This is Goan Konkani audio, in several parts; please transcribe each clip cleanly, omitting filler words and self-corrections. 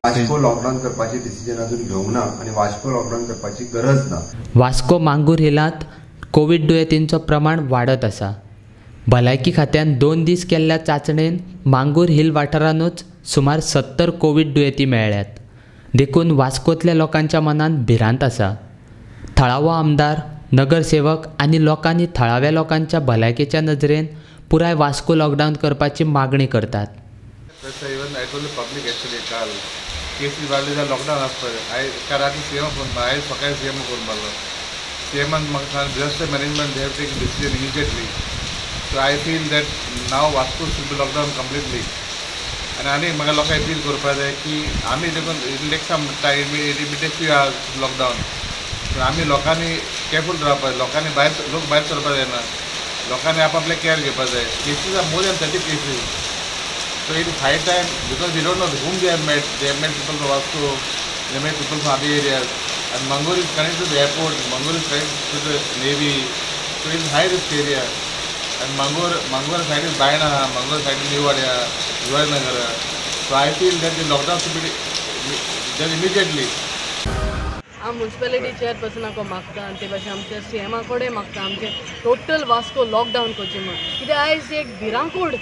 वास्को लॉकडावन करपाची डिसिजन अजून घेवंक ना आनी वास्को लॉकडावन करपाची गरज ना. वास्को मांगूर हिलांत कोवीड दुयेंतींचो प्रमाण वाडत आसा. भलायकी खात्यान 2 दीस केल्ल्या चांचणेन मांगूर हिल वाठारानूच सुमार 70 कोवीड दुयेंती मेळ्ळ्यात. देखून वास्कोतल्या लोकांच्या मनांत भिरांत आसा. थळावो आमदार, नगरसेवक आनी लोकांनी थळाव्या लोकांच्या भलायकेच्या नजरेन पुराय वास्को लॉकडावन करपाची मागणी करतात. केसीस वाडले जाल्यार लॉकडावन आसता. आयज काल राती सीएम फोन मारलो, आयज सकाळी सीएम फोन मारलो. सीएमान म्हाका सांगलें disaster management they have taken decision immediately. So I feel that now Vasco should be lockdown completely. आनी आनी म्हाका लोकांक अपील करपाक जाय की आमी देखून it take some time, it may take few hours lockdown. पूण आमी लोकांनी केरफूल रावपाक जाय. लोकांनी भायर, लोक भायर सरपाक जायना. लोकांनी आप आपले केअर घेवपाक जाय. Cases are more than 30 cases. So it is high time, because we don't know whom they have met. They have met people from Vasco, they have met people from other areas. And Mangur is connected to the airport, Mangur is connected to the Navy. So it is high risk area. And Mangur side is Baina, Mangur side is New Wadia, Nagar. So I feel that the lockdown should be done immediately. हांव मुन्सिपेलिटी चेअरपर्सनाक मागता आनी ते भाशेन आमच्या सीएमा कडेन मागता आमचें टोटल वास्को लॉकडावन करचें म्हूण. कित्याक आयज एक भिरांकूळ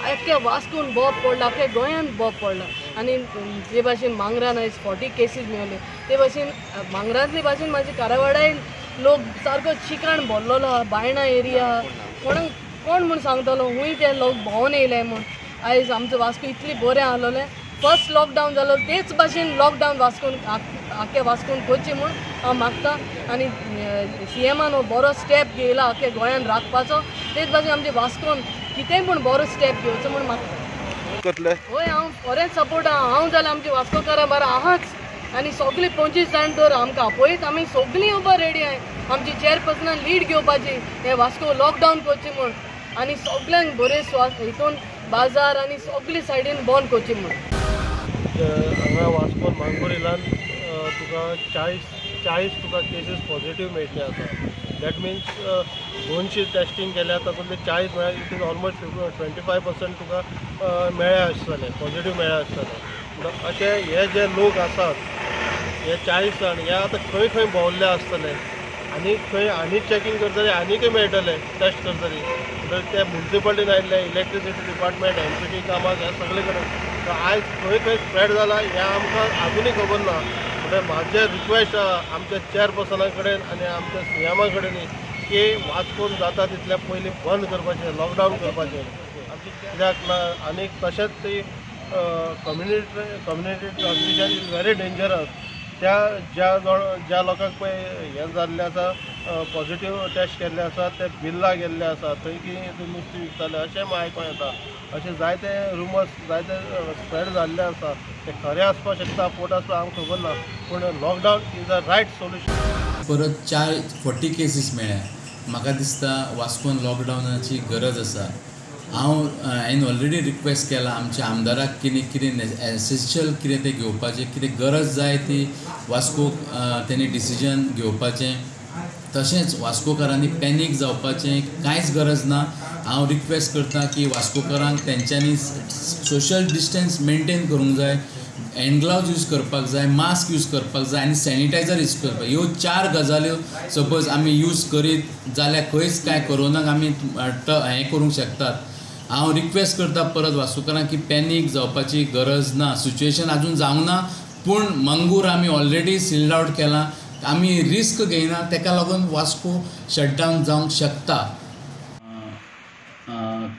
आख्या वास्कोन बोब पडला, आख्या गोंयांत बोब पडला. आनी जे भाशेन मांगरान आयज 40 केसीस मेळ्ळे, ते भाशेन मांगरांतले भाशेन म्हाजे कारवाडाय लोक सारको चिकाण भरलेलो आहा. बायणा एरिया कोणाक कोण म्हूण सांगतलो हूंय ते लोक भोंवन येयले म्हूण. आयज आमचो वास्को इतली बरें आसलेलें, फर्स्ट लॉकडावन जालो तेच भाशेन लॉकडावन वास्कोन आख्या वास्कोन करचें म्हूण हांव मागता. आनी सीएमान हो बरो स्टेप घेयला आख्या गोंयान राखपाचो, तेच भाशेन आमचे वास्कोन कितेंय पूण बरो स्टेप घेवचो म्हूण मागता. हय, हांव खरेंच सपोर्ट आहा. हांव जाल्यार आमचे वास्कोकारां बारा आहाच आनी सगळीं 25 जाण तर आमकां आपयत, आमी सगळीं येवपाक रेडी आहाय. आमची चेअरपर्सनान लीड घेवपाची हें वास्को लॉकडावन करचें म्हूण आनी सगळ्यांक बरें स्वास हितून बाजार आनी सगळी सायडीन बंद करची म्हूण. हांगा वास्को मांगूर हिलान तुका 40 तुका केसीस पॉझिटीव मेळटले आसा. That means 200 testing केल्या तातूंतले 40 म्हळ्यार it is almost 25% तुका मेळ्ळे आसतले, पॉझिटीव मेळ्ळे आसतले. अशे हे जे लोक आसात हे 40 जाण हे आतां खंय खंय भोंवल्ले आसतले आनी खंय आनी चॅकींग करतले आनीकय मेळटले टेस्ट करतली. म्हणटकीर ते मुन्सिपालिटीन आयिल्ले, इलेक्ट्रिसिटी डिपार्टमेंट, एमपीटी कामाक, ह्या सगळे कडेन. आयज खंय खंय स्प्रेड जाला हें आमकां आजुनूय खबर ना. म्हणटकीर म्हाजें रिक्वेस्ट आहा आमच्या चेअरपर्सना कडेन आनी आमच्या सीएमा कडेन की वास्कोन जाता तितल्या पयलीं बंद करपाचें, लॉकडावन करपाचें कित्याक ना. आनी तशेंच ती community transmission is very dangerous. त्या ज्या लोकांक पळय हें जाल्लें आसा, पॉझिटीव टेस्ट केल्ले आसा, ते बिल्ला गेल्ले आसा, थंय कितें नुस्तें विकताले अशें आयकों येता. अशें जायते रुमर्स जायते स्प्रेड जाल्ले आसा. ते खरें आसपाक शकता, फट आसपाक आमकां खबर ना, पूण lockdown is a right solution. परत 40 केसीस मेळ्ळ्या. म्हाका दिसता वास्कोन लॉकडावनाची गरज आसा. हांवें ऑलरेडी रिक्वेस्ट केला आमच्या आमदाराक कितें कितें एसेंशियल कितें तें घेवपाचें, कितें गरज जाय ती वास्कोक तेणी डिसिजन घेवपाचें. तशेंच वास्कोकारांनी पॅनीक जावपाचें कांयच गरज ना. हांव रिक्वेस्ट करता की वास्कोकारांक तेंच्यांनी सोशल डिस्टन्स मेनटेन करूंक जाय, हँड ग्लावज यूज करपाक जाय, मास्क यूज करपाक जाय आनी सॅनिटायझर यूज करपाक. ह्यो 4 गजाल्यो सपोज आमी यूज करीत जाल्यार खंयच कांय कोरोनाक आमी हें करूंक शकतात. हांव रिक्वेस्ट करता परत वास्कोकारांक की पॅनीक जावपाची गरज ना. सिच्युएशन आजून जावंक ना, पूण मंगूर आमी ऑलरेडी सिल्ड आवट केलां. आमी रिस्क घेयना, तेका लागून वास्को शटडावन जावंक शकता.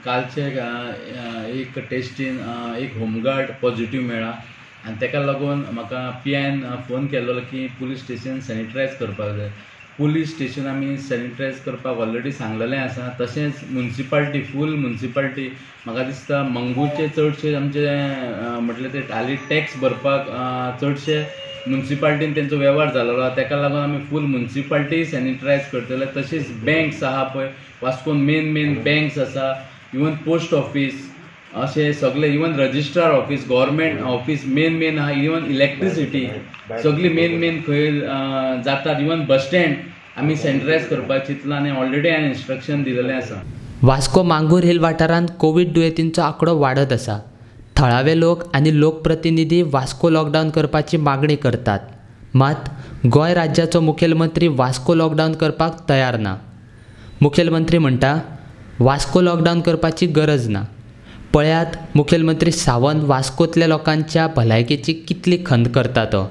कालचे एक टेस्टीन एक होमगार्ड पॉझिटीव मेळ्ळा आनी तेका लागून म्हाका पीआयन फोन केल्लो की पुलीस स्टेशन सॅनिटायज करपाक जाय. पुलीस स्टेशन आमी सॅनिटायज करपाक ऑलरेडी सांगलेलें आसा. तशेंच मुन्सिपाल्टी, फूल मुन्सिपाल्टी म्हाका दिसता मंगूरचे चडशे आमचे म्हटलें ते हालीं टॅक्स भरपाक चडशे मुन्सिपाल्टीन तेंचो वेव्हार जालेलो आसा. तेका लागून आमी फूल मुन्सिपाल्टी सॅनिटायज करतले. तशेंच बँक्स आहा पळय वास्कोन, मेन मेन बँक्स आसा, इवन पोस्ट ऑफीस अशें सगळे, even registrar office, government office main main आहा, इवन इलेक्ट्रिसिटी सगळी मेन मेन खंय जातात, इवन बस स्टँड आमी सॅनिटायज करपाक चिंतलां आनी ऑलरेडी हांवें इन्स्ट्रक्शन दिलेलें आसा. वास्को मांगूर हिल वाठारांत कोवीड दुयेंतींचो आंकडो वाडत आसा. थळावे लोक आनी लोकप्रतिनिधी वास्को लॉकडावन करपाची मागणी करतात, मात गोंय राज्याचो मुखेलमंत्री वास्को लॉकडावन करपाक तयार ना. मुखेलमंत्री म्हणटा वास्को लॉकडावन करपाची गरज ना. पळयात मुखेलमंत्री सावंत वास्कोतल्या लोकांच्या भलायकेची कितली खंत करता तो.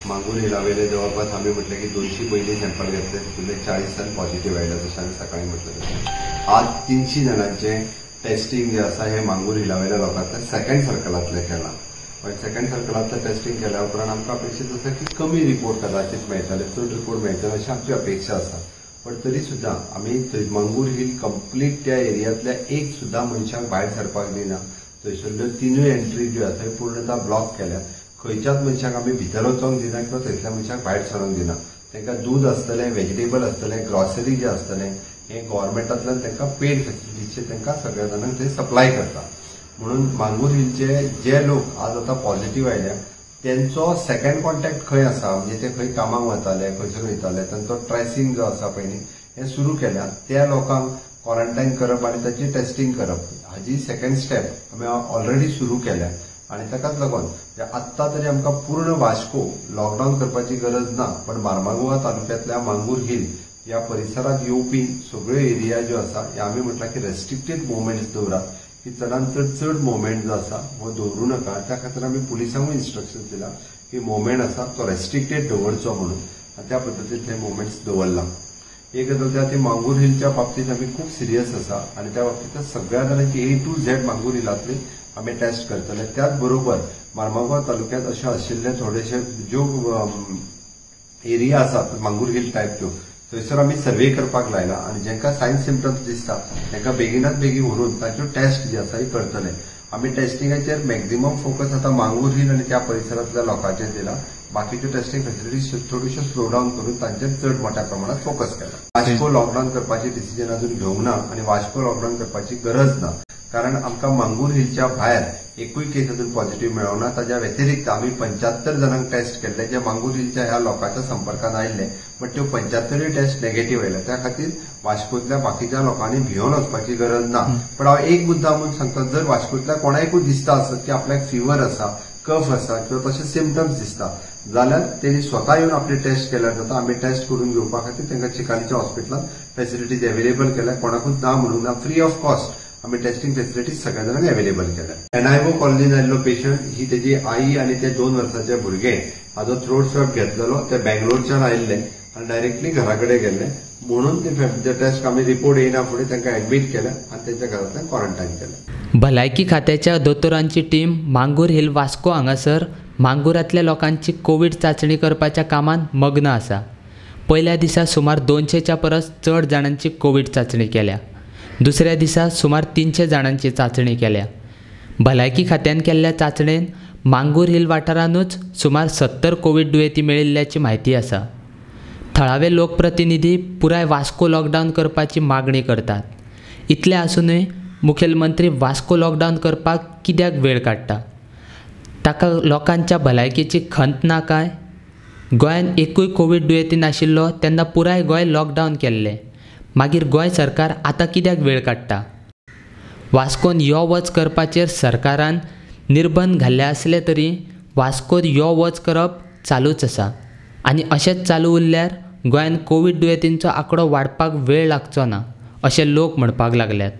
मांगूर हिलावेले जवळपास आमी म्हटलें की 200 पयलीं सॅम्पल घेतले, तितूंतले 40 जाण पॉझिटिव्ह आयले जशें आमी सकाळी म्हटलें तशें. आज 300 जाणांचें टेस्टिंग जें आसा हें मांगूर हिलावेल्या लोकांतलें सेकंड सर्कलांतलें केलां. पण सेकंड सर्कलांतलें टेस्टिंग केल्या उपरांत आमकां अपेक्षीत आसा की कमी रिपोर्ट कदाचित मेळटले, चड रिपोर्ट मेळटले अशी आमची अपेक्षा आसा. पण तरी सुद्दां आमी थंय मांगूर हिल कंप्लीट त्या एरियांतल्या एक सुद्दां मनशाक भायर सरपाक दिना. थंयसरल्यो 3 एंट्री ज्यो आसा त्यो पूर्णता ब्लॉक केल्या. खंयच्याच मनशाक आमी भितर वचोंक दिना किंवा थंयसल्या मनशाक भायर सरोंक दिना. तांकां दूद आसतलें, व्हेजिटेबल आसतलें, ग्रॉसरी जें आसतलें हें गव्हर्मेंटांतल्यान तांकां पेड फेसिलिटीचेर तांकां सगळ्या जाणांक थंय सप्लाय करता. म्हणून मांगूर हिलचे जे लोक आज आतां पॉझिटिव्ह आयल्या तेंचो सेकंड कॉन्टॅक्ट खंय आसा, म्हणजे ते खंय कामाक वताले, खंयसर वयताले, तांचो ट्रेसिंग जो आसा पयलीं हें सुरू केल्या. त्या लोकांक क्वॉरंटायन करप आनी ताची टेस्टिंग करप हाजी सेकंड स्टेप आमी ऑलरेडी सुरू केल्या. आनी ताकाच लागून आत्तां तरी आमकां पूर्ण वास्को लॉकडावन करपाची गरज ना, पण मार्मागोवा तालुक्यांतल्या मांगूर हिल ह्या परिसरांत येवपी सगळ्यो एरिया ज्यो आसा हे आमी म्हटलां की रेस्ट्रिक्टेड मुवमेंट्स दवरात, की चडांत चड चड मुवमेंट जो आसा हो दवरूं नाका. त्या खातीर आमी पुलिसांकूय इन्स्ट्रक्शन दिला की मुवमेंट आसा तो रेस्ट्रिक्टेड दवरचो म्हणून, आनी त्या पद्दतीन ते मुवमेंट्स दवरला. एक गजाल त्या ती मांगूर हिलच्या बाबतींत आमी खूब सिरियस आसा आनी त्या बाबतींत सगळ्या जाणांची A to Z Mangor हिलांतली आमी टेस्ट करतले. त्याच बरोबर मार्मागोवा तालुक्यांत अशे आशिल्ले थोडेशे ज्यो एरिया आसात मांगूर हिल टायप त्यो थंयसर आमी सर्वे करपाक लायला आनी जांकां सायन सिमटम्स दिसता तांकां बेगिनात बेगीन व्हरून तांच्यो टेस्ट जी आसा ही करतले. आमी टेस्टिंगाचेर मॅक्झिमम फोकस आतां मांगूर हिल आनी त्या परिसरांतल्या लोकांचेर दिला. बाकीच्यो टेस्टिंग फेसिलिटीज थोड्योश्यो स्लो डावन करून तांचेर चड मोठ्या प्रमाणात फोकस केला. वास्को लॉकडावन करपाची डिसिजन अजून घेवंक ना आनी वास्को लॉकडावन करपाची गरज ना, कारण आमकां मांगूर हिलच्या भायर एकूय केस अजून पॉझिटिव्ह मेळोंक ना. ताच्या व्यतिरिक्त आमी 75 जाणांक टेस्ट केल्ले जे मांगूर हिलच्या ह्या लोकांच्या संपर्कांत आयिल्ले, बट त्यो 75 टेस्ट नेगेटिव्ह आयले. त्या खातीर वास्कोतल्या बाकीच्या लोकांनी भियोन वचपाची गरज ना. पण हांव एक मुद्दा म्हणून सांगता, जर वास्कोतल्या कोणाकूय दिसता आसत की आपल्याक फिवर आसा, कफ आसा किंवा तशे सिमटम्स दिसता जाल्यार तेणी स्वता येवन आपली टेस्ट केल्यार जाता. आमी टेस्ट करून घेवपा खातीर तांकां चिकालीच्या हॉस्पिटलांत फेसिलिटीज अवेलेबल केल्या. कोणाकूच ना म्हणूंक ना, फ्री ऑफ कॉस्ट आमी टेस्टिंग फेसिलिटीज सगळ्या जाणांक अवेलेबल केल्या. एनआयओ कॉलनीन आयिल्लो पेशंट ही तेजी आई आनी ते 2 वर्साचे भुरगे हाजो थ्रोट स्वॅब घेतलेलो, ते बेंगलोरच्यान आयिल्ले आनी डायरेक्टली घरा कडेन गेल्ले, म्हणून ते टेस्ट आमी रिपोर्ट येयना फुडें तांकां एडमीट केलें आनी तेंच्या घरांतल्यान क्वॉरंटायन केलें. भलायकी खात्याच्या दोतोरांची टीम मांगूर हिल वास्को हांगासर मांगुरांतल्या लोकांची कोवीड चांचणी करपाच्या कामांत मग्न आसा. पयल्या दिसा सुमार 200च्या परस चड जाणांची कोवीड चांचणी केल्या. दुसऱ्या दिसा सुमार 300 जाणांची चांचणी केल्या. भलायकी खात्यान केल्ल्या चांचणेन मांगूर हिल वाठारानूच सुमार 70 कोवीड दुयेंती मेळिल्ल्याची म्हायती आसा. थळावे लोकप्रतिनिधी पुराय वास्को लॉकडावन करपाची मागणी करतात. इतलें आसुनूय मुखेलमंत्री वास्को लॉकडावन करपाक कित्याक वेळ काडटा? ताका लोकांच्या भलायकेची खंत ना काय? गोंयांत एकूय कोवीड दुयेंती नाशिल्लो तेन्ना पुराय गोंय लॉकडावन केल्लें, मागीर गोंय सरकार आतां कित्याक वेळ काडटा? वास्कोन यो वच करपाचेर सरकारान निर्बंध घाल्ले आसले तरी वास्कोत यो वच करप चालूच आसा आनी अशेंच चालू उरल्यार गोंयांत कोवीड दुयेंतींचो आंकडो वाडपाक वेळ लागचो ना अशें लोक म्हणपाक लागल्यात.